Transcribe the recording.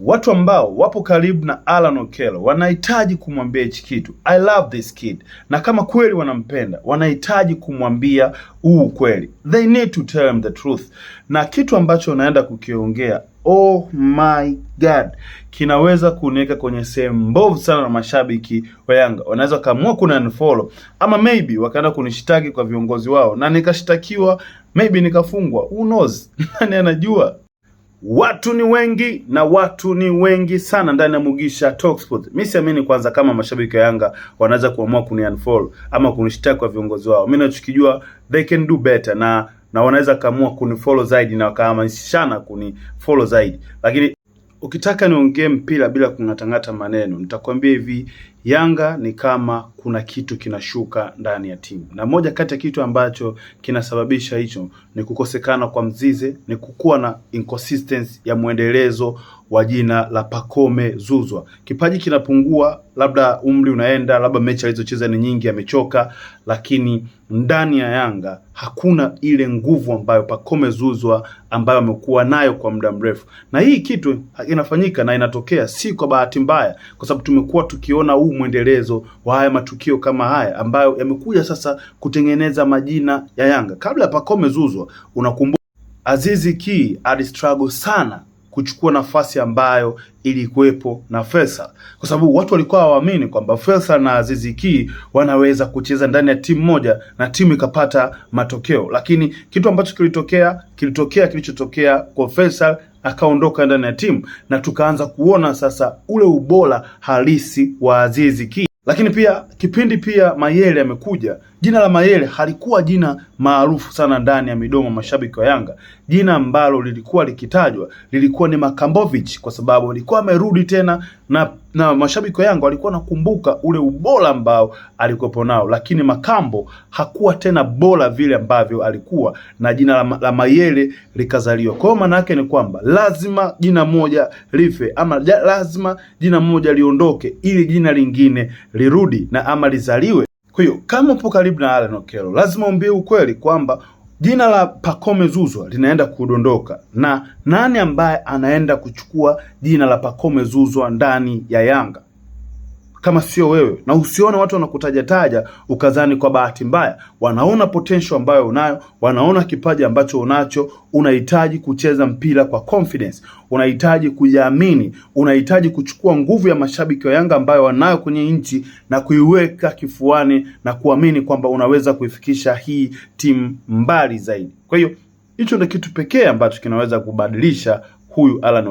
Watu ambao wapo karibu na Allan Okello wanahitaji kumwambia hichi kitu. I love this kid, na kama kweli wanampenda wanahitaji kumwambia huu ukweli. They need to tell him the truth. Na kitu ambacho naenda kukiongea, oh my God, kinaweza kuniweka kwenye sehemu mbovu sana na mashabiki wa Yanga. Wanaweza wakaamua kuni unfollow ama maybe wakaenda kunishtaki kwa viongozi wao na nikashtakiwa, maybe nikafungwa. Who knows? Nani anajua? Watu ni wengi na watu ni wengi sana ndani ya Mugisha Talksport. Mimi siamini kwanza kama mashabiki wa Yanga wanaweza kuamua kuni unfollow ama kunishtaki kwa viongozi wao. Mimi nachokijua, they can do better na wanaweza kaamua kunifollow zaidi na wakahamasishana kunifollow zaidi. Lakini ukitaka niongee mpira bila kung'atang'ata maneno, nitakwambia hivi, Yanga ni kama kuna kitu kinashuka ndani ya timu, na moja kati ya kitu ambacho kinasababisha hicho ni kukosekana kwa Mzize, ni kukuwa na inconsistency ya mwendelezo wa jina la Pacome Zouzoua. Kipaji kinapungua, labda umri unaenda, labda mechi alizocheza ni nyingi, amechoka, lakini ndani ya Yanga hakuna ile nguvu ambayo Pacome Zouzoua ambayo amekuwa nayo kwa muda mrefu, na hii kitu inafanyika na inatokea si kwa bahati mbaya, kwa sababu tumekuwa tukiona huu mwendelezo wa haya matukio kama haya ambayo yamekuja sasa kutengeneza majina ya Yanga. Kabla ya Pacome Zouzoua, unakumbuka Azizi Ki alistruggle sana kuchukua nafasi ambayo ilikuwepo na Faisal, kwa sababu watu walikuwa hawaamini kwamba Faisal na Azizi Ki wanaweza kucheza ndani ya timu moja na timu ikapata matokeo, lakini kitu ambacho kilitokea kilichotokea kwa Faisal, akaondoka ndani ya timu na tukaanza kuona sasa ule ubora halisi wa Azizi Ki. Lakini pia kipindi pia Mayele amekuja, jina la Mayele halikuwa jina maarufu sana ndani ya midomo mashabiki wa Yanga. Jina ambalo lilikuwa likitajwa lilikuwa ni Makambovich, kwa sababu alikuwa amerudi tena na mashabiki wa Yanga walikuwa nakumbuka ule ubora ambao alikuwepo nao, lakini Makambo hakuwa tena bora vile ambavyo alikuwa, na jina la Mayele likazaliwa. Kwa hiyo maana yake ni kwamba lazima jina moja life ama lazima jina moja liondoke ili jina lingine lirudi na ama lizaliwe. Kwa hiyo kama upo karibu na Allan Okello, lazima uambie ukweli kwamba jina la Pacome Zouzoua linaenda kudondoka, na nani ambaye anaenda kuchukua jina la Pacome Zouzoua ndani ya Yanga kama sio wewe? Na usione watu wanakutaja taja ukadhani kwa bahati mbaya. Wanaona potential ambayo unayo, wanaona kipaji ambacho unacho. Unahitaji kucheza mpira kwa confidence, unahitaji kujiamini, unahitaji kuchukua nguvu ya mashabiki wa Yanga ambayo wanayo kwenye nchi na kuiweka kifuani na kuamini kwamba unaweza kuifikisha hii timu mbali zaidi. Kwa hiyo hicho ndio kitu pekee ambacho kinaweza kubadilisha huyu Allan.